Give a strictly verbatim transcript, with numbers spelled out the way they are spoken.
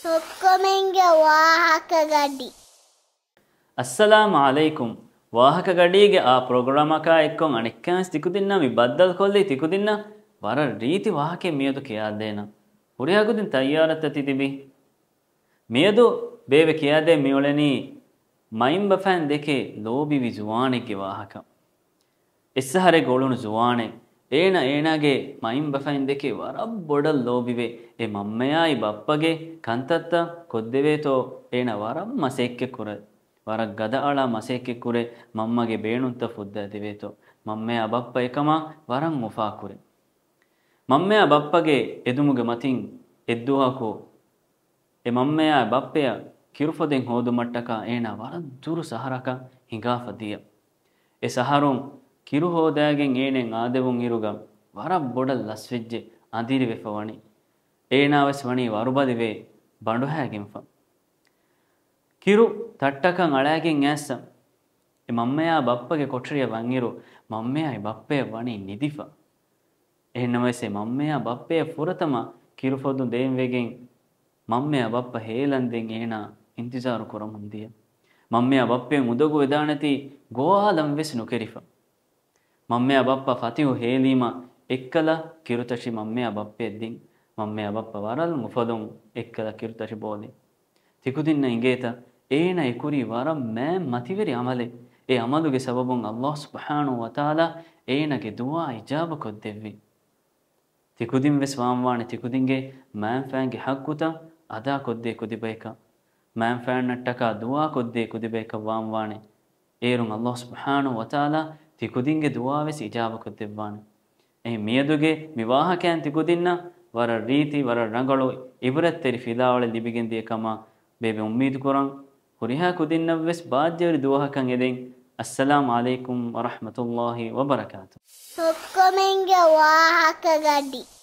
ހުއްކުމެންގެ ވާހަކަ ގަޑި. އައްސަލާމު ޢަލައިކުމް. ވާހަކަ ގަޑީގެ އާ ޕްރޮގްރާމަކާ އެއްކޮށް އަނެއްކާވެސް ތިކުދިންނާ މި ބައްދަލުކޮށްލީ ތިކުދިންނަށް ވަރަށް ރީތި ވާހަކައެއް މިއަދު ކިޔާދޭނަން. ހުރިހާ ކުދިން ތައްޔާރަށްތަ ތި ތިބީ؟ މިއަދު ބޭބެ ކިޔާދޭން މިއުޅެނީ މައިންބަފައިން ދެކެ ލޯބިވި ޒުވާނެއްގެ ވާހަކަ. އެއްސަހަރެއްގަ އުޅުނު ޒުވާނެއް. އޭނަ އޭނާގެ މައިންބަފައިން ދެކެ ވަރަށް ބޮޑަށް ލޯބިވޭ. އެ މަންމަޔާއި ބައްޕަގެ ކަންތައްތައް ކޮށްދެވޭތޯ އޭނަ ވަރަށް މަސައްކަތްކުރޭ. ވަރަށް ގަދައަޅާ މަސައްކަތްކުރޭ މަންމަގެ ބޭނުންތައް ފުއްދާދެވޭތޯ. މަންމަޔާ ބައްޕަ އެކަމާ ވަރަށް އުފާކުރޭ. މަންމަޔާ ބައްޕަގެ އެދުމުގެ މަތިން އެއްދުވަހަކު އެ މަންމަޔާ ބައްޕަޔަށް ކިރުފޮދެއް ހޯދުމަށްޓަކާ އޭނާ ވަރަށް ދުރު ސަހަރަކަށް ހިނގާފަ ދިޔަ. އެ ސަހަރުން ކިރު ހޯދައިގެން އޭނައަށް އާދެވުން އިރުގަ ވަރަށް ބޮޑަށް ލަސްވެއްޖެ އަނދިރިވެފަ ވަނީ. އޭނާވެސް ވަނީ ވަރުބަލިވެ ބަނޑުހައިގެންފަ. ކިރު ތައްޓަކަށް އަޅައިގެން އައިސް އެ މަންމަޔާ ބައްޕަގެ ކޮޓަރިއަށް ވަންއިރު މަންމަޔާއި ބައްޕަޔަށް ވަނީ ނިދިފަ. އެހެންނަމަވެސް އެ މަންމަޔާ ބައްޕަޔަށް ފުރަތަމަ ކިރުފޮދު ދޭންވެގެން މަންމަޔާ ބައްޕަ ހޭލަންދެން އޭނާ އިންތިޒާރު ކުރަމުން ދިޔަ. މަންމަޔާ ބައްޕައިން އުނދަގޫވެދާނެތީ ގޮވާލަން ވެސް ނުކެރިފަ. މަންމަޔާ ބައްޕަ ފަތިހު ހޭލީމަ އެއްކަލަ ކިރުތަށި މަންމަޔާ ބައްޕަޔަށް ދިން. މަންމަޔާ ބައްޕަ ވަރަށް އުފަލުން އެއްކަލަ ކިރުތަށި ބޯލި. ތިކުދިންނަށް އިނގޭތަ؟ އޭނަ އެކުރީ ވަރަށް މާތް މަތިވެރި ޢަމަލެއް. އެ ޢަމަލުގެ ސަބަބުން ﷲ ސުބްޙާނަހޫ ވަތަޢާލާ އޭނަގެ ދުޢާ އިޖާބަ ކޮށްދެއްވި. ތިކުދިން ވެސް ވާންވާނެ ތިކުދިންގެ މައިންފައިންގެ ޙައްޤުތައް އަދާކޮށްދޭ ކުދިބަޔަކަށް. މައިންފައިންނަށްޓަކާ ދުޢާކޮށްދޭ ކުދިބަޔަކަށް ވާންވާނެ. އޭރުން ﷲ ސުބްޙާނަހޫ ވަތަޢާލާ ތިކުދިންގެ ދުޢާވެސް އިޖާބަކޮށްދެއްވާނެ. އެހެން މިއަދުގެ މި ވާހަކައިން ތިކުދިންނަށް ވަރަށް ރީތި، ވަރަށް ރަނގަޅު ޢިބްރަތްތެރި ފިލާވަޅެއް ލިބިގެންދިޔަ ކަމަށް ބޭބެ އުއްމީދުކުރަން. ހުރިހާ ކުދިންނަށްވެސް ބާއްޖަވެރި ދުވަހަކަށް އެދެން. އައްސަލާމު ޢަލައިކުމް ވަރަޙްމަތުﷲ ވަބަރަކާތު. ހުއްކުމެންގެ ވާހަކަ ގަޑި.